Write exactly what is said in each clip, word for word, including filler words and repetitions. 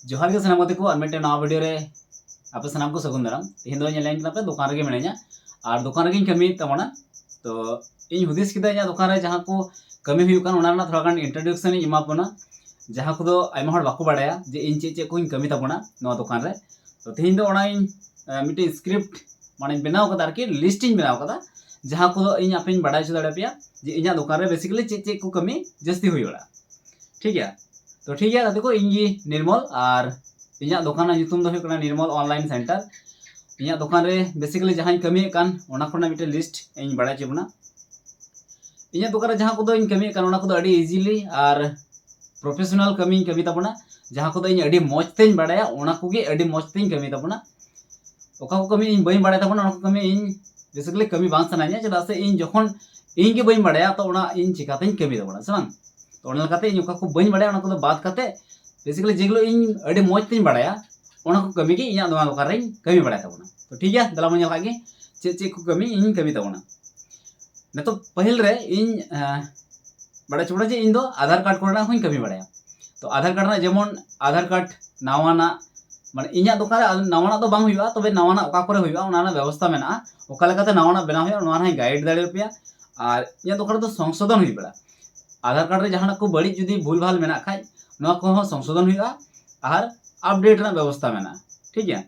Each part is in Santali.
ᱡᱚᱦᱟᱨ ᱜᱮ ᱥᱟᱱᱟᱢ ᱜᱟᱛᱮ ᱠᱚ, ᱟᱨ ᱢᱤᱫᱴᱮᱱ ᱱᱟᱣᱟ ᱵᱷᱤᱰᱤᱭᱳ ᱨᱮ ᱟᱯᱮ ᱥᱟᱱᱟᱢ ᱠᱚ ᱥᱟᱹᱜᱩᱱ ᱫᱟᱨᱟᱢ᱾ ᱛᱮᱦᱮᱧ ᱫᱚ ᱧᱮᱞ ᱧᱟᱢ ᱠᱟᱱᱟ ᱯᱮ ᱫᱚᱠᱟᱱ ᱨᱮᱜᱮ ᱢᱤᱱᱟᱹᱧᱟ ᱟᱨ ᱫᱚᱠᱟᱱ ᱨᱮᱜᱮᱧ ᱠᱟᱹᱢᱤᱭᱮᱫ ᱛᱟᱵᱚᱱᱟ᱾ ᱛᱚ ᱤᱧ ᱦᱩᱫᱤᱥ ᱠᱮᱫᱟ ᱤᱧᱟᱹᱜ ᱫᱚᱠᱟᱱ ᱨᱮ ᱡᱟᱦᱟᱸ ᱠᱚ ᱠᱟᱹᱢᱤ ᱦᱩᱭᱩᱜ ᱠᱟᱱᱟ ᱚᱱᱟ ᱨᱮᱱᱟᱜ ᱛᱷᱚᱲᱟ ᱜᱟᱱ ᱤᱱᱴᱨᱳᱰᱟᱠᱥᱚᱱ ᱤᱧ ᱮᱢᱟ ᱵᱚᱱᱟ, ᱡᱟᱦᱟᱸ ᱠᱚᱫᱚ ᱟᱭᱢᱟ ᱦᱚᱲ ᱵᱟᱠᱚ ᱵᱟᱲᱟᱭᱟ ᱡᱮ ᱤᱧ ᱪᱮᱫ ᱪᱮᱫ ᱠᱚᱧ ᱠᱟᱹᱢᱤ ᱛᱟᱵᱚᱱᱟ ᱱᱚᱣᱟ ᱫᱚᱠᱟᱱ ᱨᱮ᱾ ᱛᱚ ᱛᱮᱦᱮᱧ ᱫᱚ ᱚᱱᱟ ᱤᱧ ᱢᱤᱫᱴᱮᱱ ᱥᱠᱨᱤᱯᱴ ᱢᱟᱱᱮᱧ ᱵᱮᱱᱟᱣ ᱠᱟᱫᱟ, ᱟᱨᱠᱤ ᱞᱤᱥᱴ ᱤᱧ ᱵᱮᱱᱟᱣ ᱠᱟᱫᱟ, ᱡᱟᱦᱟᱸ ᱠᱚᱫᱚ ᱤᱧ ᱟᱯᱮᱧ ᱵᱟᱲᱟᱭ ᱦᱚᱪᱚ ᱫᱟᱲᱮᱭᱟᱯᱮᱭᱟ ᱡᱮ ᱤᱧᱟᱹᱜ ᱫᱚᱠᱟᱱ ᱨᱮ ᱵᱮᱥᱤᱠᱟᱞᱤ ᱪᱮᱫ ᱪᱮᱫ ᱠᱚ ᱠᱟᱹᱢᱤ ᱡᱟᱹᱥᱛᱤ ᱦᱩᱭ ᱵᱟᱲᱟᱜᱼᱟ᱾ ᱴᱷᱤᱠ ᱜᱮᱭᱟ? ᱛᱚ ᱴᱷᱤᱠ ᱜᱮᱭᱟ ᱜᱟᱛᱮ ᱠᱚ, ᱤᱧ ᱜᱮ ᱱᱤᱨᱢᱚᱞ, ᱟᱨ ᱤᱧᱟᱹᱜ ᱫᱚᱠᱟᱱ ᱨᱮᱱᱟᱜ ᱧᱩᱛᱩᱢ ᱫᱚ ᱦᱩᱭᱩᱜ ᱠᱟᱱᱟ ᱱᱤᱨᱢᱚᱞ ᱚᱱᱞᱟᱭᱤᱱ ᱥᱮᱱᱴᱟᱨ᱾ ᱤᱧᱟᱹᱜ ᱫᱚᱠᱟᱱ ᱨᱮ ᱵᱮᱥᱤᱠᱟᱞᱤ ᱡᱟᱦᱟᱸᱧ ᱠᱟᱹᱢᱤᱭᱮᱫ ᱠᱟᱱ ᱚᱱᱟ ᱠᱚᱨᱮᱱᱟᱜ ᱢᱤᱫᱴᱮᱱ ᱞᱤᱥᱴ ᱤᱧ ᱵᱟᱲᱟᱭ ᱦᱚᱪᱚ ᱵᱚᱱᱟ᱾ ᱤᱧᱟᱹᱜ ᱫᱚᱠᱟᱱ ᱨᱮ ᱡᱟᱦᱟᱸ ᱠᱚᱫᱚᱧ ᱠᱟᱹᱢᱤᱭᱮᱫ ᱠᱟᱱ ᱚᱱᱟ ᱠᱚᱫᱚ ᱟᱹᱰᱤ ᱤᱡᱤᱞᱤ ᱟᱨ ᱯᱨᱚᱯᱷᱮᱥᱚᱱᱟᱞ ᱠᱟᱹᱢᱤᱧ ᱠᱟᱹᱢᱤ ᱛᱟᱵᱚᱱᱟ᱾ ᱡᱟᱦᱟᱸ ᱠᱚᱫᱚ ᱤᱧ ᱟᱹᱰᱤ ᱢᱚᱡᱽ ᱛᱮᱧ ᱵᱟᱲᱟᱭᱟ ᱚᱱᱟ ᱠᱚᱜᱮ ᱟᱹᱰᱤ ᱢᱚᱡᱽ ᱛᱮᱧ ᱠᱟᱹᱢᱤ ᱛᱟᱵᱚᱱᱟ᱾ ᱚᱠᱟ ᱠᱚ ᱠᱟᱹᱢᱤ ᱤᱧ ᱵᱟᱹᱧ ᱵᱟᱲᱟᱭ ᱛᱟᱵᱚᱱᱟ ᱚᱱᱟ ᱠᱚ ᱠᱟᱹᱢᱤ ᱤᱧ ᱵᱮᱥᱤᱠᱟᱞᱤ ᱠᱟᱹᱢᱤ ᱵᱟᱝ ᱥᱟᱱᱟᱧᱟ, ᱪᱮᱫᱟᱜ ᱥᱮ ᱤᱧ ᱡᱚᱠᱷᱚᱱ ᱤᱧ ᱜᱮ ᱵᱟᱹᱧ ᱵᱟᱲᱟᱭᱟ ᱛᱚ ᱚᱱᱟ ᱤᱧ ᱪᱤᱠᱟᱛᱮᱧ ᱠᱟᱹᱢᱤ ᱛᱟᱵᱚᱱᱟ, ᱥᱮ ᱵᱟᱝ? ᱛᱚ ᱚᱱᱟ ᱞᱮᱠᱟᱛᱮ ᱤᱧ ᱚᱠᱟ ᱠᱚ ᱵᱟᱹᱧ ᱵᱟᱲᱟᱭᱟ ᱚᱱᱟ ᱠᱚᱫᱚ ᱵᱟᱫ ᱠᱟᱛᱮ ᱵᱮᱥᱤᱠᱟᱞᱤ ᱡᱮᱜᱩᱞᱳ ᱤᱧ ᱟᱹᱰᱤ ᱢᱚᱡᱽ ᱛᱮᱧ ᱵᱟᱲᱟᱭᱟ ᱚᱱᱟ ᱠᱚ ᱠᱟᱹᱢᱤ ᱜᱮ ᱤᱧᱟᱹᱜ ᱱᱚᱣᱟ ᱫᱚᱠᱟᱱ ᱨᱮᱧ ᱠᱟᱹᱢᱤ ᱵᱟᱲᱟᱭ ᱛᱟᱵᱚᱱᱟ᱾ ᱛᱚ ᱴᱷᱤᱠ ᱜᱮᱭᱟ, ᱫᱮᱞᱟ ᱵᱚᱱ ᱧᱮᱞ ᱠᱟᱜ ᱜᱮ ᱪᱮᱫ ᱪᱮᱫ ᱠᱚ ᱠᱟᱹᱢᱤ ᱤᱧ ᱠᱟᱹᱢᱤ ᱛᱟᱵᱚᱱᱟ᱾ ᱱᱤᱛᱚᱜ ᱯᱟᱹᱦᱤᱞ ᱨᱮ ᱤᱧ ᱟᱸ, ᱵᱟᱲᱟᱭ ᱦᱚᱪᱚ ᱵᱚᱱᱟ ᱡᱮ ᱤᱧ ᱫᱚ ᱟᱫᱷᱟᱨ ᱠᱟᱨᱰ ᱠᱚᱨᱮᱱᱟᱜ ᱦᱚᱸᱧ ᱠᱟᱹᱢᱤ ᱵᱟᱲᱟᱭᱟ᱾ ᱛᱚ ᱟᱫᱷᱟᱨ ᱠᱟᱨᱰ ᱨᱮᱱᱟᱜ ᱡᱮᱢᱚᱱ ᱟᱫᱷᱟᱨ ᱠᱟᱨᱰ ᱱᱟᱣᱟᱱᱟᱜ, ᱢᱟᱱᱮ ᱤᱧᱟᱹᱜ ᱫᱚᱠᱟᱱ ᱨᱮ ᱱᱟᱣᱟᱱᱟᱜ ᱫᱚ ᱵᱟᱝ ᱦᱩᱭᱩᱜᱼᱟ, ᱛᱚᱵᱮ ᱱᱟᱣᱟᱱᱟᱜ ᱚᱠᱟ ᱠᱚᱨᱮ ᱦᱩᱭᱩᱜᱼᱟ ᱚᱱᱟ ᱨᱮᱱᱟᱜ ᱵᱮᱵᱚᱥᱛᱷᱟ ᱢᱮᱱᱟᱜᱼᱟ, ᱚᱠᱟ ᱞᱮᱠᱟᱛᱮ ᱱᱟᱣᱟᱱᱟᱜ ᱵᱮᱱᱟᱣ ᱦᱩᱭᱩᱜᱼᱟ ᱱᱚᱣᱟ ᱨᱮᱦᱚᱸᱧ ᱜᱟᱭᱤᱰ ᱫᱟᱲᱮᱭᱟᱯᱮᱭᱟ᱾ ᱟᱨ ᱤᱧᱟᱹᱜ ᱫᱚᱠᱟᱱ ᱨᱮᱫᱚ ᱥᱚᱝᱥᱳᱫᱷᱚᱱ ᱦᱩᱭ ᱵᱟᱲᱟᱜᱼᱟ, ᱟᱫᱷᱟᱨ ᱠᱟᱨᱰ ᱨᱮ ᱡᱟᱦᱟᱱᱟᱜ ᱠᱚ ᱵᱟᱹᱲᱤᱡ ᱡᱩᱫᱤ ᱵᱷᱩᱞ ᱵᱷᱟᱞ ᱢᱮᱱᱟᱜ ᱠᱷᱟᱡ ᱱᱚᱣᱟ ᱠᱚᱦᱚᱸ ᱥᱚᱝᱥᱳᱫᱷᱚᱱ ᱦᱩᱭᱩᱜᱼᱟ ᱟᱨ ᱟᱯᱰᱮᱴ ᱨᱮᱱᱟᱜ ᱵᱮᱵᱚᱥᱛᱷᱟ ᱢᱮᱱᱟᱜᱼᱟ᱾ ᱴᱷᱤᱠ ᱜᱮᱭᱟ?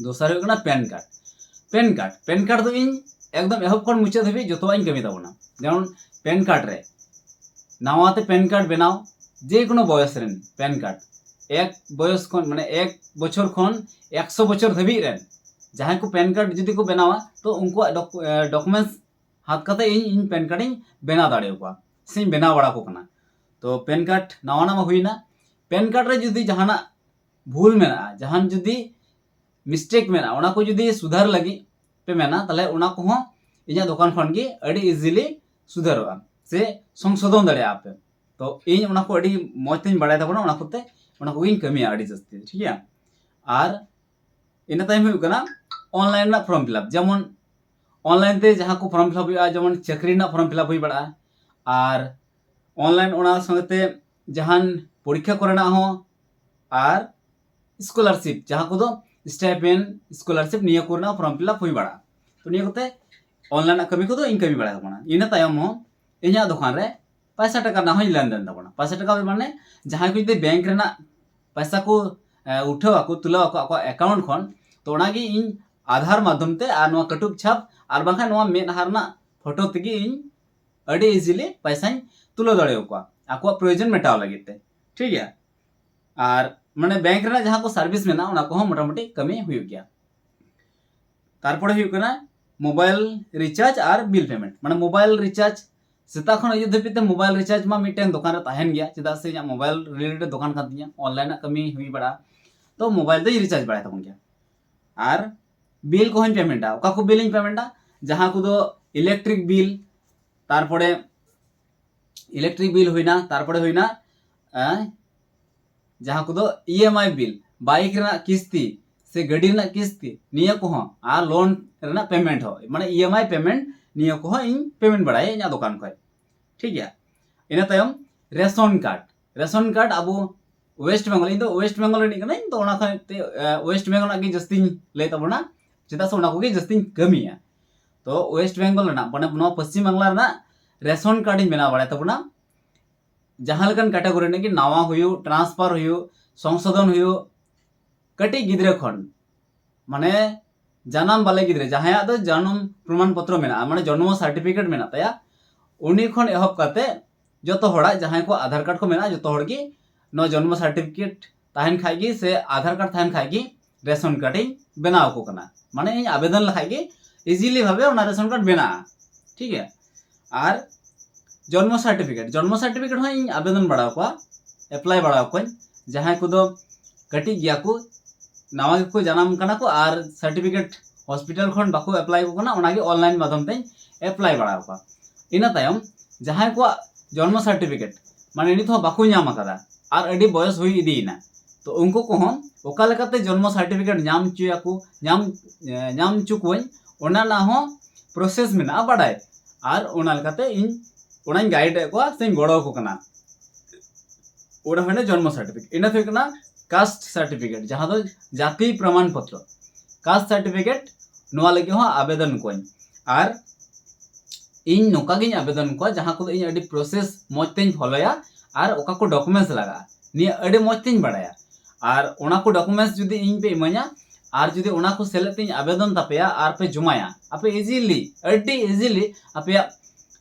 ᱫᱚᱥᱟᱨ ᱦᱩᱭᱩᱜ ᱠᱟᱱᱟ PAN card. PAN card, PAN card ᱫᱚ ᱤᱧ ᱮᱠᱫᱚᱢ ᱮᱦᱚᱵ ᱠᱷᱚᱱ ᱢᱩᱪᱟᱹᱫ ᱫᱷᱟᱹᱵᱤᱡ ᱡᱚᱛᱚᱣᱟᱜ ᱤᱧ ᱠᱟᱹᱢᱤ ᱛᱟᱵᱚᱱᱟ᱾ ᱡᱮᱢᱚᱱ ᱯᱮᱱ ᱠᱟᱨᱰ ᱨᱮ ᱱᱟᱣᱟᱛᱮ ᱯᱮᱱ ᱠᱟᱨᱰ ᱵᱮᱱᱟᱣ, ᱡᱮ ᱠᱳᱱᱳ ᱵᱚᱭᱚᱥ ᱨᱮᱱ ᱯᱮᱱ ᱠᱟᱨᱰ, ᱮᱠ ᱵᱚᱭᱚᱥ ᱠᱷᱚᱱ ᱢᱟᱱᱮ ᱮᱠ ᱵᱚᱪᱷᱚᱨ ᱠᱷᱚᱱ ᱮᱠᱥᱚ ᱵᱚᱪᱷᱚᱨ ᱫᱷᱟᱹᱵᱤᱡ ᱨᱮᱱ ᱡᱟᱦᱟᱸᱭ ᱠᱚ ᱯᱮᱱ ᱠᱟᱨᱰ ᱡᱩᱫᱤ ᱠᱚ ᱵᱮᱱᱟᱣᱟ ᱛᱚ ᱩᱱᱠᱩᱣᱟᱜ ᱰᱚᱠᱩᱢᱮᱱᱴᱥ ᱦᱟᱛ ᱠᱟᱛᱮ ᱤᱧ ᱤᱧ ᱯᱮᱱ ᱠᱟᱨᱰ ᱤᱧ ᱵᱮᱱᱟᱣ ᱫᱟᱲᱮᱭᱟᱠᱚᱣᱟ ᱥᱮᱧ ᱵᱮᱱᱟᱣ ᱵᱟᱲᱟ ᱠᱚ ᱠᱟᱱᱟ᱾ ᱛᱚ ᱯᱮᱱ ᱠᱟᱨᱰ ᱱᱟᱣᱟ ᱱᱟᱣᱟ ᱦᱩᱭᱱᱟ, ᱯᱮᱱ ᱠᱟᱨᱰ ᱨᱮ ᱡᱩᱫᱤ ᱡᱟᱦᱟᱱᱟᱜ ᱵᱷᱩᱞ ᱢᱮᱱᱟᱜᱼᱟ, ᱡᱟᱦᱟᱱ ᱡᱩᱫᱤ ᱢᱤᱥᱴᱮᱠ ᱢᱮᱱᱟᱜᱼᱟ, ᱚᱱᱟ ᱠᱚ ᱡᱩᱫᱤ ᱥᱩᱫᱷᱟᱨ ᱞᱟᱹᱜᱤᱫ ᱯᱮ ᱢᱮᱱᱟ ᱛᱟᱦᱚᱞᱮ ᱚᱱᱟ ᱠᱚᱦᱚᱸ ᱤᱧᱟᱹᱜ ᱫᱚᱠᱟᱱ ᱠᱷᱚᱱ ᱜᱮ ᱟᱹᱰᱤ ᱤᱡᱤᱞᱤ ᱥᱩᱫᱷᱟᱹᱨᱚᱜᱼᱟ ᱥᱮ ᱥᱚᱝᱥᱳᱫᱷᱚᱱ ᱫᱟᱲᱮᱭᱟᱜᱼᱟ ᱯᱮ᱾ ᱛᱚ ᱤᱧ ᱚᱱᱟ ᱠᱚ ᱟᱹᱰᱤ ᱢᱚᱡᱽ ᱛᱮᱧ ᱵᱟᱲᱟᱭ ᱛᱟᱵᱚᱱᱟ, ᱚᱱᱟ ᱠᱚᱛᱮ ᱚᱱᱟ ᱠᱚᱜᱮᱧ ᱠᱟᱹᱢᱤᱭᱟ ᱟᱹᱰᱤ ᱡᱟᱹᱥᱛᱤ᱾ ᱴᱷᱤᱠ ᱜᱮᱭᱟ? ᱟᱨ ᱤᱱᱟᱹ ᱛᱟᱭᱚᱢ ᱦᱩᱭᱩᱜ ᱠᱟᱱᱟ ᱚᱱᱞᱟᱭᱤᱱ ᱨᱮᱱᱟᱜ ᱯᱷᱨᱚᱢ ᱯᱷᱤᱞᱟᱯ, ᱡᱮᱢᱚᱱ ᱚᱱᱞᱟᱭᱤᱱ ᱛᱮ ᱡᱟᱦᱟᱸ ᱠᱚ ᱯᱷᱨᱚᱢ ᱯᱷᱤᱞᱟᱯ ᱦᱩᱭᱩᱜᱼᱟ, ᱡᱮᱢᱚᱱ ᱪᱟᱹᱠᱨᱤ ᱨᱮᱱᱟᱜ ᱯᱷᱨᱚᱢ ᱯᱷᱤᱞᱟᱯ ᱦᱩᱭ ᱵᱟᱲᱟᱜᱼᱟ, ᱟᱨ ᱚᱱᱞᱟᱭᱤᱱ ᱚᱱᱟ ᱥᱚᱸᱜᱮᱛᱮ ᱡᱟᱦᱟᱱ ᱯᱚᱨᱤᱠᱠᱷᱟ ᱠᱚᱨᱮᱱᱟᱜ ᱦᱚᱸ ᱟᱨ ᱥᱠᱚᱞᱟᱨᱥᱤᱯ, ᱡᱟᱦᱟᱸ ᱠᱚᱫᱚ ᱥᱴᱟᱭᱯᱮᱱᱰ, ᱥᱠᱚᱞᱟᱨᱥᱤᱯ, ᱱᱤᱭᱟᱹ ᱠᱚᱨᱮᱱᱟᱜ ᱯᱷᱚᱨᱢ ᱯᱷᱤᱞᱟᱯ ᱦᱩᱭ ᱵᱟᱲᱟᱜᱼᱟ᱾ ᱛᱚ ᱱᱤᱭᱟᱹ ᱠᱚᱛᱮ ᱚᱱᱞᱟᱭᱤᱱ ᱨᱮᱱᱟᱜ ᱠᱟᱹᱢᱤ ᱠᱚᱫᱚ ᱤᱧ ᱠᱟᱹᱢᱤ ᱵᱟᱲᱟᱭ ᱛᱟᱵᱚᱱᱟ᱾ ᱤᱱᱟᱹ ᱛᱟᱭᱚᱢ ᱦᱚᱸ ᱤᱧᱟᱹᱜ ᱫᱚᱠᱟᱱ ᱨᱮ ᱯᱟᱭᱥᱟ ᱴᱟᱠᱟ ᱨᱮᱱᱟᱜ ᱦᱚᱸᱧ ᱞᱮᱱᱫᱮᱱ ᱛᱟᱵᱚᱱᱟ᱾ ᱯᱟᱭᱥᱟ ᱴᱟᱠᱟ ᱢᱟᱱᱮ ᱡᱟᱦᱟᱸᱭ ᱠᱚ ᱡᱩᱫᱤ ᱵᱮᱝᱠ ᱨᱮᱱᱟᱜ ᱯᱟᱭᱥᱟ ᱠᱚ ᱮ, ᱩᱴᱷᱟᱹᱣ ᱟᱠᱚ, ᱛᱩᱞᱟᱹᱣ ᱟᱠᱚ ᱟᱠᱚᱣᱟᱜ ᱮᱠᱟᱣᱩᱱᱴ ᱠᱷᱚᱱ, ᱛᱚ ᱚᱱᱟᱜᱮ ᱤᱧ ᱟᱫᱷᱟᱨ ᱢᱟᱫᱽᱫᱷᱚᱢ ᱛᱮ ᱟᱨ ᱱᱚᱣᱟ ᱠᱟᱹᱴᱩᱵ ᱪᱷᱟᱯ ᱟᱨ ᱵᱟᱝᱠᱷᱟᱱ ᱱᱚᱣᱟ ᱢᱮᱫᱦᱟ ᱨᱮᱱᱟᱜ ᱯᱷᱳᱴᱳ ᱛᱮᱜᱮ ᱤᱧ ᱟᱹᱰᱤ ᱤᱡᱤᱞᱤ ᱯᱟᱭᱥᱟᱧ ᱛᱩᱞᱟᱹᱣ ᱫᱟᱲᱮᱭᱟᱠᱚᱣᱟ ᱟᱠᱚᱣᱟᱜ ᱯᱨᱚᱭᱳᱡᱚᱱ ᱢᱮᱴᱟᱣ ᱞᱟᱹᱜᱤᱫ ᱛᱮ᱾ ᱴᱷᱤᱠ ᱜᱮᱭᱟ? ᱟᱨ ᱢᱟᱱᱮ ᱵᱮᱝᱠ ᱨᱮᱱᱟᱜ ᱡᱟᱦᱟᱸ ᱠᱚ ᱥᱟᱨᱵᱷᱤᱥ ᱢᱮᱱᱟᱜᱼᱟ, ᱚᱱᱟ ᱠᱚᱦᱚᱸ ᱢᱚᱴᱟᱢᱩᱴᱤ ᱠᱟᱹᱢᱤ ᱦᱩᱭᱩᱜ ᱜᱮᱭᱟ᱾ ᱛᱟᱨᱯᱚᱨᱮ ᱦᱩᱭᱩᱜ ᱠᱟᱱᱟ ᱢᱳᱵᱟᱭᱤᱞ ᱨᱤᱪᱟᱨᱡᱽ ᱟᱨ ᱵᱤᱞ ᱯᱮᱢᱮᱱᱴ᱾ ᱢᱟᱱᱮ ᱢᱳᱵᱟᱭᱤᱞ ᱨᱤᱪᱟᱨᱡᱽ ᱥᱮᱛᱟᱜ ᱠᱷᱚᱱ ᱟᱹᱭᱩᱵ ᱫᱷᱟᱹᱵᱤᱡ ᱛᱮ ᱢᱳᱵᱟᱭᱤᱞ ᱨᱤᱪᱟᱨᱡᱽ ᱢᱟ ᱢᱤᱫᱴᱮᱱ ᱫᱚᱠᱟᱱ ᱨᱮ ᱛᱟᱦᱮᱱ ᱜᱮᱭᱟ, ᱪᱮᱫᱟᱜ ᱥᱮ ᱤᱧᱟᱹᱜ ᱢᱳᱵᱟᱭᱤᱞ ᱨᱤᱞᱮᱴᱮᱰ ᱫᱚᱠᱟᱱ ᱠᱟᱱ ᱛᱤᱧᱟ, ᱚᱱᱞᱟᱭᱤᱱ ᱨᱮᱱᱟᱜ ᱠᱟᱹᱢᱤ ᱦᱩᱭ ᱵᱟᱲᱟᱜᱼᱟ᱾ ᱛᱚ ᱢᱳᱵᱟᱭᱤᱞ ᱫᱚᱧ ᱨᱤᱪᱟᱨᱡᱽ ᱵᱟᱲᱟᱭ ᱛᱟᱵᱚᱱ ᱜᱮᱭᱟ᱾ ᱟᱨ ᱵᱤᱞ ᱠᱚᱦᱚᱸᱧ ᱯᱮᱢᱮᱱᱴᱟ᱾ ᱚᱠᱟ ᱠᱚ ᱵᱤᱞ ᱤᱧ ᱯᱮᱢᱮᱱᱴᱟ? ᱡᱟᱦᱟᱸ ᱠᱚᱫᱚ ᱤᱞᱮᱠᱴᱨᱤᱠ ᱵᱤᱞ, ᱛᱟᱨᱯᱚᱨᱮ ᱤᱞᱮᱠᱴᱨᱤᱠ ᱵᱤᱞ ᱦᱩᱭᱱᱟ, ᱛᱟᱨᱯᱚᱨᱮ ᱦᱩᱭᱱᱟ ᱮᱸ, ᱡᱟᱦᱟᱸ ᱠᱚᱫᱚ ᱤ ᱮᱢ ᱟᱭ ᱵᱤᱞ, ᱵᱟᱭᱤᱠ ᱨᱮᱱᱟᱜ ᱠᱤᱥᱛᱤ ᱥᱮ ᱜᱟᱹᱰᱤ ᱨᱮᱱᱟᱜ ᱠᱤᱥᱛᱤ, ᱱᱤᱭᱟᱹ ᱠᱚᱦᱚᱸ, ᱟᱨ ᱞᱳᱱ ᱨᱮᱱᱟᱜ ᱯᱮᱢᱮᱱᱴ ᱦᱚᱸ, ᱢᱟᱱᱮ ᱤ ᱮᱢ ᱟᱭ ᱯᱮᱢᱮᱱᱴ, ᱱᱤᱭᱟᱹ ᱠᱚᱦᱚᱸ ᱤᱧ ᱯᱮᱢᱮᱱᱴ ᱵᱟᱲᱟᱭᱟ ᱤᱧᱟᱹᱜ ᱫᱚᱠᱟᱱ ᱠᱷᱚᱱ᱾ ᱴᱷᱤᱠ ᱜᱮᱭᱟ? ᱤᱱᱟᱹ ᱛᱟᱭᱚᱢ ᱨᱮᱥᱚᱱ ᱠᱟᱨᱰ᱾ ᱨᱮᱥᱚᱱ ᱠᱟᱨᱰ ᱟᱵᱚ ᱳᱭᱮᱥᱴ ᱵᱮᱝᱜᱚᱞ, ᱤᱧ ᱫᱚ ᱳᱭᱮᱥᱴ ᱵᱮᱝᱜᱚᱞ ᱨᱤᱱᱤᱡ ᱠᱟᱹᱱᱟᱹᱧ, ᱛᱚ ᱚᱱᱟ ᱠᱷᱚᱱ ᱛᱮ, ᱮ, ᱳᱭᱮᱥᱴ ᱵᱮᱝᱜᱚᱞ ᱨᱮᱱᱟᱜ ᱜᱮ ᱡᱟᱹᱥᱛᱤᱧ ᱞᱟᱹᱭ ᱛᱟᱵᱚᱱᱟ, ᱪᱮᱫᱟᱜ ᱥᱮ ᱚᱱᱟ ᱠᱚᱜᱮ ᱡᱟᱹᱥᱛᱤᱧ ᱠᱟᱹᱢᱤᱭᱟ᱾ ᱛᱚ ᱳᱭᱮᱥᱴ ᱵᱮᱝᱜᱚᱞ ᱨᱮᱱᱟᱜ, ᱢᱟᱱᱮ ᱱᱚᱣᱟ ᱯᱚᱥᱪᱤᱢ ᱵᱟᱝᱞᱟ ᱨᱮᱱᱟᱜ ᱨᱮᱥᱚᱱ ᱠᱟᱨᱰ ᱤᱧ ᱵᱮᱱᱟᱣ ᱵᱟᱲᱟᱭ ᱛᱟᱵᱚᱱᱟ᱾ ᱡᱟᱦᱟᱸ ᱞᱮᱠᱟᱱ ᱠᱮᱴᱟᱜᱚᱨᱤ ᱨᱮᱱᱟᱜ ᱜᱮ, ᱱᱟᱣᱟ ᱦᱩᱭᱩᱜ, ᱴᱨᱟᱱᱥᱯᱷᱟᱨ ᱦᱩᱭᱩᱜ, ᱥᱚᱝᱥᱳᱫᱷᱚᱱ ᱦᱩᱭᱩᱜ, ᱠᱟᱹᱴᱤᱡ ᱜᱤᱫᱽᱨᱟᱹ ᱠᱷᱚᱱ, ᱢᱟᱱᱮ ᱡᱟᱱᱟᱢ ᱵᱟᱞᱮ ᱜᱤᱫᱽᱨᱟᱹ, ᱡᱟᱦᱟᱸᱭᱟᱜ ᱫᱚ ᱡᱟᱱᱟᱢ ᱯᱨᱚᱢᱟᱱ ᱯᱚᱛᱨᱚ ᱢᱮᱱᱟᱜᱼᱟ, ᱢᱟᱱᱮ ᱡᱚᱱᱢᱚ ᱥᱟᱨᱴᱤᱯᱷᱤᱠᱮᱴ ᱢᱮᱱᱟᱜ ᱛᱟᱭᱟ, ᱩᱱᱤ ᱠᱷᱚᱱ ᱮᱦᱚᱵ ᱠᱟᱛᱮ ᱡᱚᱛᱚ ᱦᱚᱲᱟᱜ, ᱡᱟᱦᱟᱸᱭ ᱠᱚ ᱟᱫᱷᱟᱨ ᱠᱟᱨᱰ ᱠᱚ ᱢᱮᱱᱟᱜᱼᱟ, ᱡᱚᱛᱚ ᱦᱚᱲ ᱜᱮ ᱱᱚᱣᱟ ᱡᱚᱱᱢᱚ ᱥᱟᱨᱴᱤᱯᱷᱤᱠᱮᱴ ᱛᱟᱦᱮᱱ ᱠᱷᱟᱡ ᱜᱮ ᱥᱮ ᱟᱫᱷᱟᱨ ᱠᱟᱨᱰ ᱛᱟᱦᱮᱱ ᱠᱷᱟᱡ ᱜᱮ ᱨᱮᱥᱚᱱ ᱠᱟᱨᱰ ᱤᱧ ᱵᱮᱱᱟᱣ ᱟᱠᱚ ᱠᱟᱱᱟ᱾ ᱢᱟᱱᱮ ᱤᱧ ᱟᱵᱮᱫᱚᱱ ᱞᱮᱠᱷᱟᱡ ᱜᱮ ᱤᱡᱤᱞᱤ ᱵᱷᱟᱵᱮ ᱚᱱᱟ ᱨᱮᱥᱚᱱ ᱠᱟᱨᱰ ᱵᱮᱱᱟᱜᱼᱟ᱾ ᱴᱷᱤᱠ ᱜᱮᱭᱟ? ᱟᱨ ᱡᱚᱱᱢᱚ ᱥᱟᱨᱴᱤᱯᱷᱤᱠᱮᱴ, ᱡᱚᱱᱢᱚ ᱥᱟᱨᱴᱤᱯᱷᱤᱠᱮᱴ ᱦᱚᱸ ᱤᱧ ᱟᱵᱮᱫᱚᱱ ᱵᱟᱲᱟ ᱟᱠᱚᱣᱟ, ᱮᱯᱞᱟᱭ ᱵᱟᱲᱟ ᱟᱠᱚᱣᱟᱧ᱾ ᱡᱟᱦᱟᱸᱭ ᱠᱚᱫᱚ ᱠᱟᱹᱴᱤᱡ ᱜᱮᱭᱟ ᱠᱚ, ᱱᱟᱣᱟ ᱜᱮᱠᱚ ᱡᱟᱱᱟᱢ ᱠᱟᱱᱟ ᱠᱚ ᱟᱨ ᱥᱟᱨᱴᱤᱯᱷᱤᱠᱮᱴ ᱦᱚᱥᱯᱤᱴᱟᱞ ᱠᱷᱚᱱ ᱵᱟᱠᱚ ᱮᱯᱞᱟᱭ ᱟᱠᱚ ᱠᱟᱱᱟ, ᱚᱱᱟᱜᱮ ᱚᱱᱞᱟᱭᱤᱱ ᱢᱟᱫᱽᱫᱷᱚᱢ ᱛᱮᱧ ᱮᱯᱞᱟᱭ ᱵᱟᱲᱟ ᱟᱠᱚᱣᱟ᱾ ᱤᱱᱟᱹ ᱛᱟᱭᱚᱢ ᱡᱟᱦᱟᱸᱭ ᱠᱚᱣᱟᱜ ᱡᱚᱱᱢᱚ ᱥᱟᱨᱴᱤᱯᱷᱤᱠᱮᱴ ᱢᱟᱱᱮ ᱱᱤᱛ ᱦᱚᱸ ᱵᱟᱠᱚ ᱧᱟᱢ ᱟᱠᱟᱫᱟ ᱟᱨ ᱟᱹᱰᱤ ᱵᱚᱭᱚᱥ ᱦᱩᱭ ᱤᱫᱤᱭᱮᱱᱟ, ᱛᱚ ᱩᱱᱠᱩ ᱠᱚᱦᱚᱸ ᱚᱠᱟ ᱞᱮᱠᱟᱛᱮ ᱡᱚᱱᱢᱚ ᱥᱟᱨᱴᱤᱯᱷᱤᱠᱮᱴ ᱧᱟᱢ ᱦᱚᱪᱚᱭᱟᱠᱚ, ᱧᱟᱢ, ᱮ, ᱧᱟᱢ ᱦᱚᱪᱚ ᱠᱚᱣᱟᱧ, ᱚᱱᱟ ᱨᱮᱱᱟᱜ ᱦᱚᱸ ᱯᱨᱚᱥᱮᱥ ᱢᱮᱱᱟᱜᱼᱟ ᱵᱟᱰᱟᱭ᱾ ᱟᱨ ᱚᱱᱟ ᱞᱮᱠᱟᱛᱮ ᱤᱧ ᱚᱱᱟᱧ ᱜᱟᱭᱤᱰ ᱮᱫ ᱠᱚᱣᱟ ᱥᱮᱧ ᱜᱚᱲᱚ ᱟᱠᱚ ᱠᱟᱱᱟ᱾ ᱚᱱᱟ ᱦᱩᱭᱱᱟ ᱡᱚᱱᱢᱚ ᱥᱟᱨᱴᱤᱯᱷᱤᱠᱮᱴ᱾ ᱤᱱᱟᱹ ᱦᱩᱭᱩᱜ ᱠᱟᱱᱟ ᱠᱟᱥᱴ ᱥᱟᱨᱴᱤᱯᱷᱤᱠᱮᱴ, ᱡᱟᱦᱟᱸ ᱫᱚ ᱡᱟᱹᱛᱤ ᱯᱨᱚᱢᱟᱱ ᱯᱚᱛᱨᱚ, ᱠᱟᱥᱴ ᱥᱟᱨᱴᱤᱯᱷᱤᱠᱮᱴ, ᱱᱚᱣᱟ ᱞᱟᱹᱜᱤᱫ ᱦᱚᱸ ᱟᱵᱮᱫᱚᱱ ᱠᱚᱣᱟᱹᱧ᱾ ᱟᱨ ᱤᱧ ᱱᱚᱝᱠᱟ ᱜᱤᱧ ᱟᱵᱮᱫᱚᱱ ᱠᱚᱣᱟ, ᱡᱟᱦᱟᱸ ᱠᱚᱫᱚ ᱤᱧ ᱟᱹᱰᱤ ᱯᱨᱚᱥᱮᱥ ᱢᱚᱡᱽ ᱛᱮᱧ ᱯᱷᱚᱞᱳᱭᱟ ᱟᱨ ᱚᱠᱟ ᱠᱚ ᱰᱚᱠᱩᱢᱮᱱᱴᱥ ᱞᱟᱜᱟᱜᱼᱟ, ᱱᱤᱭᱟᱹ ᱟᱹᱰᱤ ᱢᱚᱡᱽ ᱛᱮᱧ ᱵᱟᱲᱟᱭᱟ᱾ ᱟᱨ ᱚᱱᱟ ᱠᱚ ᱰᱚᱠᱩᱢᱮᱱᱴᱥ ᱡᱩᱫᱤ ᱤᱧ ᱯᱮ ᱤᱢᱟᱹᱧᱟ ᱟᱨ ᱡᱩᱫᱤ ᱚᱱᱟ ᱠᱚ ᱥᱮᱞᱮᱫ ᱛᱤᱧ ᱟᱵᱮᱫᱚᱱ ᱛᱟᱯᱮᱭᱟ ᱟᱨ ᱯᱮ ᱡᱚᱢᱟᱭᱟ, ᱟᱯᱮ ᱤᱡᱤᱞᱤ, ᱟᱹᱰᱤ ᱤᱡᱤᱞᱤ ᱟᱯᱮᱭᱟᱜ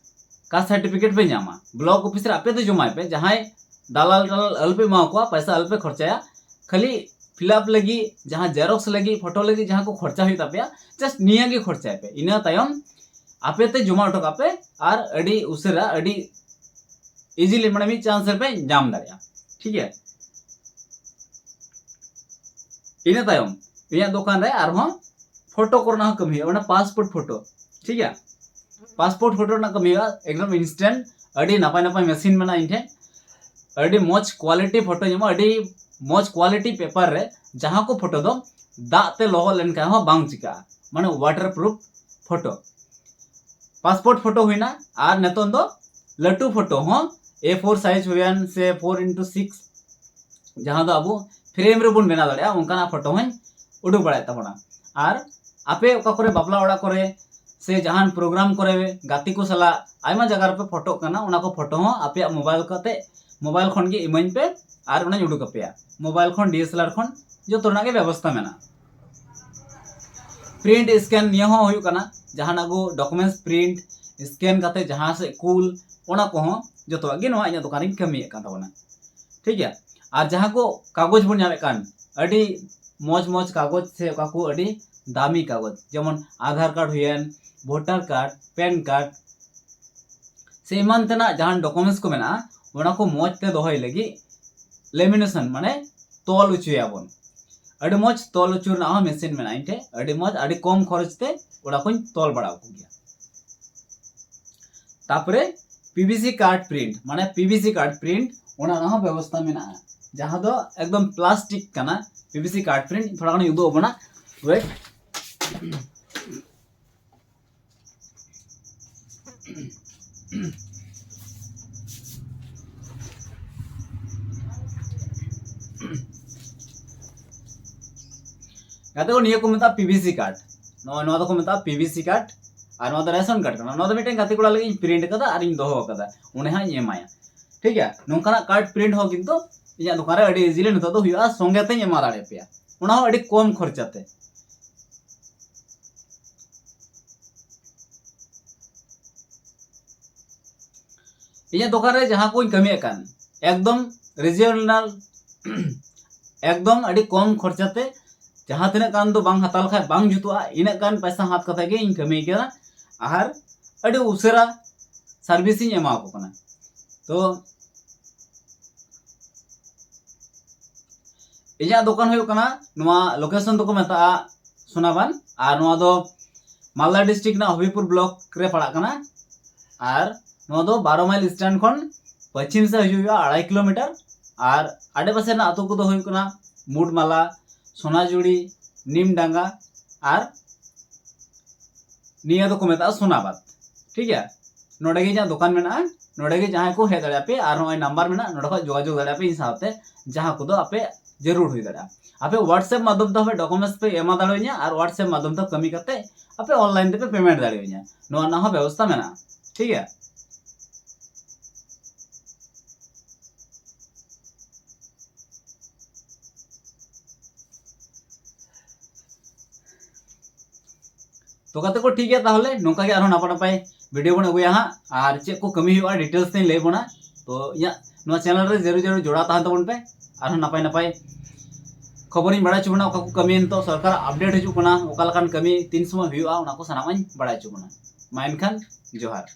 ᱠᱟᱥᱴ ᱥᱟᱨᱴᱤᱯᱷᱤᱠᱮᱴ ᱯᱮ ᱧᱟᱢᱟ᱾ ᱵᱞᱚᱠ ᱚᱯᱷᱤᱥ ᱨᱮ ᱟᱯᱮ ᱫᱚ ᱡᱚᱢᱟᱭ ᱯᱮ, ᱡᱟᱦᱟᱸᱭ ᱫᱟᱞᱟᱞ ᱴᱟᱞᱟᱞ ᱟᱞᱚᱯᱮ ᱮᱢᱟ ᱠᱚᱣᱟ, ᱯᱚᱭᱥᱟ ᱟᱞᱚᱯᱮ ᱠᱷᱚᱨᱪᱟᱭᱟ᱾ ᱠᱷᱟᱹᱞᱤ ᱯᱷᱤᱞᱟᱯ ᱞᱟᱹᱜᱤᱫ, ᱡᱟᱦᱟᱸ ᱡᱮᱨᱚᱠᱥ ᱞᱟᱹᱜᱤᱫ, ᱯᱷᱳᱴᱳ ᱞᱟᱹᱜᱤᱫ ᱡᱟᱦᱟᱸ ᱠᱚ ᱠᱷᱚᱨᱪᱟ ᱦᱩᱭᱩᱜ ᱛᱟᱯᱮᱭᱟ, ᱡᱟᱥᱴ ᱱᱤᱭᱟᱹ ᱜᱮ ᱠᱷᱚᱨᱪᱟᱭ ᱯᱮ᱾ ᱤᱱᱟᱹ ᱛᱟᱭᱚᱢ ᱟᱯᱮ ᱛᱮ ᱡᱚᱢᱟ ᱦᱚᱴᱚ ᱠᱟᱜ ᱯᱮ ᱟᱨ ᱟᱹᱰᱤ ᱩᱥᱟᱹᱨᱟ, ᱟᱹᱰᱤ ᱤᱡᱤᱞᱤ, ᱢᱟᱱᱮ ᱢᱤᱫ ᱪᱟᱱᱥ ᱨᱮᱯᱮ ᱧᱟᱢ ᱫᱟᱲᱮᱭᱟᱜᱼᱟ᱾ ᱴᱷᱤᱠ ᱜᱮᱭᱟ, ᱤᱱᱟᱹ ᱛᱟᱭᱚᱢ ᱤᱧᱟᱹᱜ ᱫᱚᱠᱟᱱ ᱨᱮ ᱟᱨᱦᱚᱸ ᱯᱷᱳᱴᱳ ᱠᱚᱨᱮᱱᱟᱜ ᱦᱚᱸ ᱠᱟᱹᱢᱤ ᱦᱩᱭᱩᱜᱼᱟ, ᱚᱱᱟ ᱯᱟᱥᱯᱳᱨᱴ ᱯᱷᱳᱴᱳ᱾ ᱴᱷᱤᱠ ᱜᱮᱭᱟ, ᱯᱟᱥᱯᱳᱨᱴ ᱯᱷᱳᱴᱳ ᱨᱮᱱᱟᱜ ᱠᱟᱹᱢᱤ ᱦᱩᱭᱩᱜᱼᱟ, ᱮᱠᱫᱚᱢ ᱤᱱᱥᱴᱮᱱᱴ᱾ ᱟᱹᱰᱤ ᱱᱟᱯᱟᱭ ᱱᱟᱯᱟᱭ ᱢᱮᱥᱤᱱ ᱢᱮᱱᱟᱜᱼᱟ ᱤᱧ ᱴᱷᱮᱱ, ᱟᱹᱰᱤ ᱢᱚᱡᱽ ᱠᱳᱣᱟᱞᱤᱴᱤ ᱯᱷᱳᱴᱳ ᱧᱟᱢᱚᱜᱼᱟ, ᱟᱹᱰᱤ ᱢᱚᱡᱽ ᱠᱳᱣᱟᱞᱤᱴᱤ ᱯᱮᱯᱟᱨ ᱨᱮ, ᱡᱟᱦᱟᱸ ᱠᱚ ᱯᱷᱳᱴᱳ ᱫᱚ ᱫᱟᱜ ᱛᱮ ᱞᱚᱦᱚᱫ ᱞᱮᱱᱠᱷᱟᱱ ᱦᱚᱸ ᱵᱟᱝ ᱪᱤᱠᱟᱹᱜᱼᱟ, ᱢᱟᱱᱮ water proof photo. Passport photo ᱦᱩᱭᱱᱟ, ᱟᱨ ᱱᱤᱛᱚᱝ ᱫᱚ ᱞᱟᱹᱴᱩ ᱯᱷᱳᱴᱳ ᱦᱚᱸ, ᱮ ᱯᱷᱳᱨ ᱥᱟᱭᱤᱡᱽ ᱦᱩᱭᱮᱱ ᱥᱮ ᱯᱷᱳᱨ ᱤᱱᱴᱩ ᱥᱤᱠᱥ, ᱡᱟᱦᱟᱸ ᱫᱚ ᱟᱵᱚ ᱯᱷᱨᱮᱢ ᱨᱮᱵᱚᱱ ᱵᱮᱱᱟᱣ ᱫᱟᱲᱮᱭᱟᱜᱼᱟ, ᱚᱱᱠᱟᱱᱟᱜ ᱯᱷᱳᱴᱳ ᱦᱚᱸᱧ ᱩᱰᱩᱠ ᱵᱟᱲᱟᱭᱮᱫ ᱛᱟᱵᱚᱱᱟ᱾ ᱟᱨ ᱟᱯᱮ ᱚᱠᱟ ᱠᱚᱨᱮ ᱵᱟᱯᱞᱟ ᱚᱲᱟᱜ ᱠᱚᱨᱮ ᱥᱮ ᱡᱟᱦᱟᱱ ᱯᱨᱳᱜᱨᱟᱢ ᱠᱚᱨᱮ ᱜᱟᱛᱮ ᱠᱚ ᱥᱟᱞᱟᱜ ᱟᱭᱢᱟ ᱡᱟᱭᱜᱟ ᱨᱮᱯᱮ ᱯᱷᱳᱴᱳᱜ ᱠᱟᱱᱟ, ᱚᱱᱟ ᱠᱚ ᱯᱷᱳᱴᱳ ᱦᱚᱸ ᱟᱯᱮᱭᱟᱜ ᱢᱳᱵᱟᱭᱤᱞ ᱠᱟᱛᱮ, ᱢᱳᱵᱟᱭᱤᱞ ᱠᱷᱚᱱ ᱜᱮ ᱤᱢᱟᱹᱧ ᱯᱮ, ᱟᱨ ᱚᱱᱟᱧ ᱩᱰᱩᱠ ᱟᱯᱮᱭᱟ᱾ ᱢᱳᱵᱟᱭᱤᱞ ᱠᱷᱚᱱ, ᱰᱤ ᱮᱥ ᱮᱞ ᱟᱨ ᱠᱷᱚᱱ, ᱡᱚᱛᱚ ᱨᱮᱱᱟᱜ ᱜᱮ ᱵᱮᱵᱚᱥᱛᱟ ᱢᱮᱱᱟᱜᱼᱟ᱾ ᱯᱨᱤᱱᱴ ᱥᱠᱮᱱ, ᱱᱤᱭᱟᱹ ᱦᱚᱸ ᱦᱩᱭᱩᱜ ᱠᱟᱱᱟ, ᱡᱟᱦᱟᱱᱟᱜ ᱠᱚ ᱰᱚᱠᱩᱢᱮᱱᱴᱥ ᱯᱨᱤᱱᱴ ᱥᱠᱮᱱ ᱠᱟᱛᱮ ᱡᱟᱦᱟᱸ ᱥᱮᱫ ᱠᱩᱞ, ᱚᱱᱟ ᱠᱚᱦᱚᱸ ᱡᱚᱛᱚᱣᱟᱜ ᱜᱮ ᱱᱚᱣᱟ ᱤᱧᱟᱹᱜ ᱫᱚᱠᱟᱱ ᱨᱤᱧ ᱠᱟᱹᱢᱤᱭᱮᱫ ᱠᱟᱱ ᱛᱟᱵᱚᱱᱟ᱾ ᱴᱷᱤᱠ ᱜᱮᱭᱟ, ᱟᱨ ᱡᱟᱦᱟᱸ ᱠᱚ ᱠᱟᱜᱚᱡᱽ ᱵᱚᱱ ᱧᱟᱢᱮᱫ ᱠᱟᱱ, ᱟᱹᱰᱤ ᱢᱚᱡᱽ ᱢᱚᱡᱽ ᱠᱟᱜᱚᱡᱽ ᱥᱮ ᱚᱠᱟ ᱠᱚ ᱟᱹᱰᱤ ᱫᱟᱢᱤ ᱠᱟᱜᱚᱡᱽ, ᱡᱮᱢᱚᱱ ᱟᱫᱷᱟᱨ ᱠᱟᱨᱰ ᱦᱩᱭᱮᱱ, ᱵᱷᱳᱴᱟᱨ ᱠᱟᱨᱰ, ᱯᱮᱱ ᱠᱟᱨᱰ, ᱥᱮ ᱮᱢᱟᱱ ᱛᱮᱱᱟᱜ ᱡᱟᱦᱟᱱ ᱰᱚᱠᱩᱢᱮᱱᱴᱥ ᱠᱚ ᱢᱮᱱᱟᱜᱼᱟ, ᱚᱱᱟ ᱠᱚ ᱢᱚᱡᱽ ᱛᱮ ᱫᱚᱦᱚᱭ ᱞᱟᱹᱜᱤᱫ ᱞᱮᱢᱤᱱᱮᱥᱚᱱ, ᱢᱟᱱᱮ ᱛᱚᱞ ᱦᱚᱪᱚᱭᱟᱵᱚᱱ᱾ ᱟᱹᱰᱤ ᱢᱚᱡᱽ ᱛᱚᱞ ᱦᱚᱪᱚ ᱨᱮᱱᱟᱜ ᱦᱚᱸ ᱢᱮᱥᱤᱱ ᱢᱮᱱᱟᱜᱼᱟ ᱤᱧ ᱴᱷᱮᱱ, ᱟᱹᱰᱤ ᱢᱚᱡᱽ, ᱟᱹᱰᱤ ᱠᱚᱢ ᱠᱷᱚᱨᱚᱪ ᱛᱮ ᱚᱱᱟ ᱠᱚᱧ ᱛᱚᱞ ᱵᱟᱲᱟ ᱟᱠᱚ ᱜᱮᱭᱟ᱾ ᱛᱟᱯᱚᱨᱮ ᱯᱤ ᱵᱷᱤ ᱥᱤ ᱠᱟᱨᱰ ᱯᱨᱤᱱᱴ, ᱢᱟᱱᱮ ᱯᱤ ᱵᱷᱤ ᱥᱤ ᱠᱟᱨᱰ ᱯᱨᱤᱱᱴ, ᱚᱱᱟ ᱨᱮᱱᱟᱜ ᱦᱚᱸ ᱵᱮᱵᱚᱥᱛᱟ ᱢᱮᱱᱟᱜᱼᱟ, ᱡᱟᱦᱟᱸ ᱫᱚ ᱮᱠᱫᱚᱢ ᱯᱞᱟᱥᱴᱤᱠ ᱠᱟᱱᱟ᱾ ᱯᱤ ᱵᱷᱤ ᱥᱤ ᱠᱟᱨᱰ ᱯᱨᱤᱱᱴ ᱛᱷᱚᱲᱟ ᱜᱟᱱᱤᱧ ᱩᱫᱩᱜ ᱟᱵᱚᱱᱟ, ᱳᱭᱮᱴ᱾ ᱜᱟᱛᱮ ᱠᱚ, ᱱᱤᱭᱟᱹ ᱠᱚ ᱢᱮᱛᱟᱜᱼᱟ ᱯᱤ ᱵᱷᱤ ᱥᱤ ᱠᱟᱨᱰ᱾ ᱱᱚᱜᱼᱚᱭ ᱱᱚᱣᱟ ᱫᱚᱠᱚ ᱢᱮᱛᱟᱜᱼᱟ ᱯᱤ ᱵᱷᱤ ᱥᱤ ᱠᱟᱨᱰ᱾ ᱟᱨ ᱱᱚᱣᱟ ᱫᱚ ᱨᱮᱥᱚᱱ ᱠᱟᱨᱰ ᱠᱟᱱᱟ᱾ ᱱᱚᱣᱟ ᱫᱚ ᱢᱤᱫᱴᱮᱱ ᱜᱟᱛᱮ ᱠᱚᱲᱟ ᱞᱟᱹᱜᱤᱫ ᱤᱧ ᱯᱨᱤᱱᱴ ᱠᱟᱫᱟ ᱟᱨᱤᱧ ᱫᱚᱦᱚ ᱠᱟᱫᱟ, ᱩᱱᱤ ᱦᱟᱸᱜ ᱤᱧ ᱮᱢᱟᱭᱟ᱾ ᱴᱷᱤᱠ ᱜᱮᱭᱟ, ᱱᱚᱝᱠᱟᱱᱟᱜ ᱠᱟᱨᱰ ᱯᱨᱤᱱᱴ ᱦᱚᱸ ᱠᱤᱱᱛᱩ ᱤᱧᱟᱹᱜ ᱫᱚᱠᱟᱱ ᱨᱮ ᱟᱹᱰᱤ ᱤᱡᱤᱞᱤ ᱱᱤᱛᱚᱜ ᱫᱚ ᱦᱩᱭᱩᱜᱼᱟ, ᱥᱚᱸᱜᱮ ᱛᱮᱧ ᱮᱢᱟ ᱫᱟᱲᱮᱭᱟᱯᱮᱭᱟ, ᱚᱱᱟ ᱦᱚᱸ ᱟᱹᱰᱤ ᱠᱚᱢ ᱠᱷᱚᱨᱪᱟ ᱛᱮ᱾ ᱤᱧᱟᱹᱜ ᱫᱚᱠᱟᱱ ᱨᱮ ᱡᱟᱦᱟᱸ ᱠᱚᱧ ᱠᱟᱹᱢᱤᱭᱮᱫ ᱠᱟᱱ, ᱮᱠᱫᱚᱢ ᱨᱤᱡᱤᱭᱚᱱᱟᱞ, ᱮᱠᱫᱚᱢ ᱟᱹᱰᱤ ᱠᱚᱢ ᱠᱷᱚᱨᱪᱟ ᱛᱮ ᱡᱟᱦᱟᱸ ᱛᱤᱱᱟᱹᱜ ᱜᱟᱱ ᱫᱚ ᱵᱟᱝ ᱦᱟᱛᱟᱣ ᱞᱮᱠᱷᱟᱡ ᱵᱟᱝ ᱡᱩᱛᱩᱜᱼᱟ, ᱤᱱᱟᱹᱜ ᱜᱟᱱ ᱯᱚᱭᱥᱟ ᱦᱟᱛ ᱠᱟᱛᱮ ᱜᱮ ᱤᱧ ᱠᱟᱹᱢᱤ ᱠᱟᱱᱟ ᱟᱨ ᱟᱹᱰᱤ ᱩᱥᱟᱹᱨᱟ ᱥᱟᱨᱵᱷᱤᱥ ᱤᱧ ᱮᱢᱟ ᱠᱚ ᱠᱟᱱᱟ᱾ ᱛᱚ ᱤᱧᱟᱹᱜ ᱫᱚᱠᱟᱱ ᱦᱩᱭᱩᱜ ᱠᱟᱱᱟ, ᱱᱚᱣᱟ ᱞᱳᱠᱮᱥᱚᱱ ᱫᱚᱠᱚ ᱢᱮᱛᱟᱜᱼᱟ ᱥᱳᱱᱟᱵᱟᱱ, ᱟᱨ ᱱᱚᱣᱟ ᱫᱚ ᱢᱟᱞᱫᱟ ᱰᱤᱥᱴᱨᱤᱠᱴ ᱨᱮᱱᱟᱜ ᱦᱚᱵᱤᱯᱩᱨ ᱵᱞᱚᱠ ᱨᱮ ᱯᱟᱲᱟᱜ ᱠᱟᱱᱟ᱾ ᱟᱨ ᱱᱚᱣᱟ ᱫᱚ ᱵᱟᱨᱚ ᱢᱟᱭᱤᱞ ᱥᱴᱮᱱᱰ ᱠᱷᱚᱱ ᱯᱚᱪᱷᱤᱢ ᱥᱮᱫ ᱦᱤᱡᱩᱜ ᱦᱩᱭᱩᱜᱼᱟ ᱟᱲᱟᱭ ᱠᱤᱞᱳᱢᱤᱴᱟᱨ᱾ ᱟᱨ ᱟᱰᱮᱯᱟᱥᱮ ᱨᱮᱱᱟᱜ ᱟᱹᱛᱩ ᱠᱚᱫᱚ ᱦᱩᱭᱩᱜ ᱠᱟᱱᱟ ᱢᱩᱰᱢᱟᱞᱟ, ᱥᱳᱱᱟᱡᱩᱲᱤ, ᱱᱤᱢᱰᱟᱸᱜᱟ ᱟᱨ ᱱᱤᱭᱟᱹ ᱫᱚᱠᱚ ᱢᱮᱛᱟᱜᱼᱟ ᱥᱳᱱᱟᱵᱟᱫᱽ᱾ ᱴᱷᱤᱠ ᱜᱮᱭᱟ, ᱱᱚᱰᱮ ᱜᱮ ᱤᱧᱟᱹᱜ ᱫᱚᱠᱟᱱ ᱢᱮᱱᱟᱜᱼᱟ᱾ ᱱᱚᱰᱮ ᱜᱮ ᱡᱟᱦᱟᱸᱭ ᱠᱚ ᱦᱮᱡ ᱫᱟᱲᱮᱭᱟᱜᱼᱟ ᱯᱮ, ᱟᱨ ᱱᱚᱜᱼᱚᱭ ᱱᱟᱢᱵᱟᱨ ᱢᱮᱱᱟᱜᱼᱟ, ᱱᱚᱰᱮ ᱠᱷᱚᱱ ᱡᱳᱜᱟᱡᱳᱜᱽ ᱫᱟᱲᱮᱭᱟᱜᱼᱟ ᱯᱮ ᱤᱧ ᱥᱟᱶᱛᱮ, ᱡᱟᱦᱟᱸ ᱠᱚᱫᱚ ᱟᱯᱮ ᱡᱟᱹᱨᱩᱲ ᱦᱩᱭ ᱫᱟᱲᱮᱭᱟᱜᱼᱟ᱾ ᱟᱯᱮ WhatsApp ᱢᱟᱫᱽᱫᱷᱚᱢ ᱛᱮ ᱟᱯᱮ ᱰᱚᱠᱩᱢᱮᱱᱴᱥ ᱯᱮ ᱮᱢᱟ ᱫᱟᱲᱮᱭᱟᱹᱧᱟ ᱟᱨ WhatsApp ᱢᱟᱫᱽᱫᱷᱚᱢ ᱛᱮ ᱠᱟᱹᱢᱤ ᱠᱟᱛᱮ ᱟᱯᱮ ᱚᱱᱞᱟᱭᱤᱱ ᱛᱮᱯᱮ ᱯᱮᱢᱮᱱᱴ ᱫᱟᱲᱮᱭᱟᱹᱧᱟ, ᱱᱚᱣᱟ ᱨᱮᱱᱟᱜ ᱦᱚᱸ ᱵᱮᱵᱚᱥᱛᱷᱟ ᱢᱮᱱᱟᱜᱼᱟ᱾ ᱴᱷᱤᱠ ᱜᱮᱭᱟ, ᱛᱚ ᱜᱟᱛᱮ ᱠᱚ, ᱴᱷᱤᱠ ᱜᱮᱭᱟ, ᱛᱟᱦᱚᱞᱮ ᱱᱚᱝᱠᱟ ᱜᱮ ᱟᱨᱦᱚᱸ ᱱᱟᱯᱟᱭ ᱱᱟᱯᱟᱭ ᱵᱷᱤᱰᱤᱭᱳ ᱵᱚᱱ ᱟᱹᱜᱩᱭᱟ ᱦᱟᱸᱜ, ᱟᱨ ᱪᱮᱫ ᱠᱚ ᱠᱟᱹᱢᱤ ᱦᱩᱭᱩᱜᱼᱟ ᱰᱤᱴᱮᱞᱥ ᱛᱮᱧ ᱞᱟᱹᱭ ᱵᱚᱱᱟ᱾ ᱛᱚ ᱤᱧᱟᱹᱜ ᱱᱚᱣᱟ ᱪᱮᱱᱮᱞ ᱨᱮ ᱡᱟᱹᱨᱩᱲ ᱡᱟᱹᱨᱩᱲ ᱡᱚᱲᱟᱣ ᱛᱟᱦᱮᱱ ᱛᱟᱵᱚᱱ ᱯᱮ, ᱟᱨᱦᱚᱸ ᱱᱟᱯᱟᱭ ᱱᱟᱯᱟᱭ ᱠᱷᱚᱵᱚᱨᱤᱧ ᱵᱟᱲᱟᱭ ᱦᱚᱪᱚ ᱵᱚᱱᱟ, ᱚᱠᱟ ᱠᱚ ᱠᱟᱹᱢᱤ ᱱᱤᱛᱚᱜ ᱥᱚᱨᱠᱟᱨᱟᱜ ᱟᱯᱰᱮᱴ ᱦᱤᱡᱩᱜ ᱠᱟᱱᱟ, ᱚᱠᱟ ᱞᱮᱠᱟᱱ ᱠᱟᱹᱢᱤ ᱛᱤᱱ ᱥᱚᱢᱚᱭ ᱦᱩᱭᱩᱜᱼᱟ, ᱚᱱᱟ ᱠᱚ ᱥᱟᱱᱟᱢᱟᱜ ᱤᱧ ᱵᱟᱲᱟᱭ ᱦᱚᱪᱚ ᱵᱚᱱᱟ᱾ ᱢᱟ ᱮᱱᱠᱷᱟᱱ ᱡᱚᱦᱟᱨ᱾